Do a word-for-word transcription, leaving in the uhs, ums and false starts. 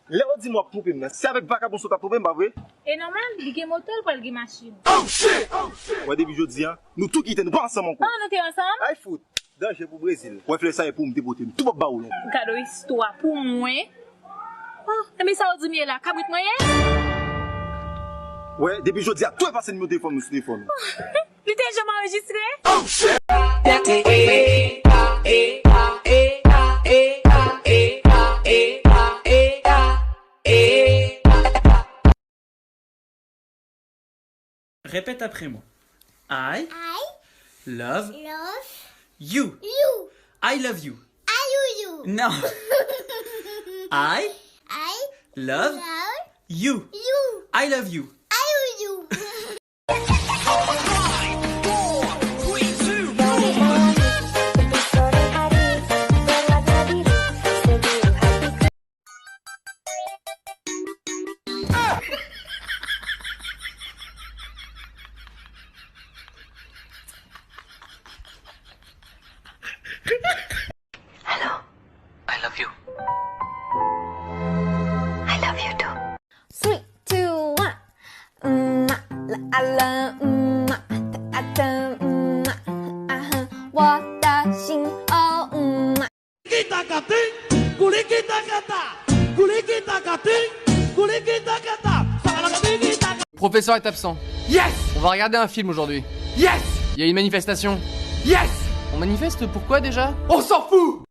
Lè w di m w ap twonpe m nan, se avèk vakabon sa w t ap twonpe m, pa vre? E nòmal, li gen moto, l pral gen machin. Wè, depi jodi a, nou tou kite, nou pa ansanm ankò. Ah, nou te ansanm? Ay fout, danje pou Brezil. Wè, flè sa e pou ou m te pote, m tou p ap ba ou l ankò. Gade yon istwa pou mwen. Oh, enben sa w di m ye la, kabrit mwen ye? Wè, depi jodi a, tou efase nimewo telefòn nou sou telefòn ou. Li te janm anrejistre? Répète après moi. I I love love you. you. I love you. I love you. Non. I I love love you. you. I love you. I love you. Hello, I love you. I love you too. Three, two, one. Mm, la, I love, mm, ta, ta, ta, mm, uh-huh. 我的心, oh, mm. Kita kating, kuliki takata, kuliki takating, kuliki takata, sakalakatiki taka. Professeur est absent. Yes! On va regarder un film aujourd'hui. Yes! Il y a une manifestation. Yes! On manifeste pourquoi déjà? On s'en fout!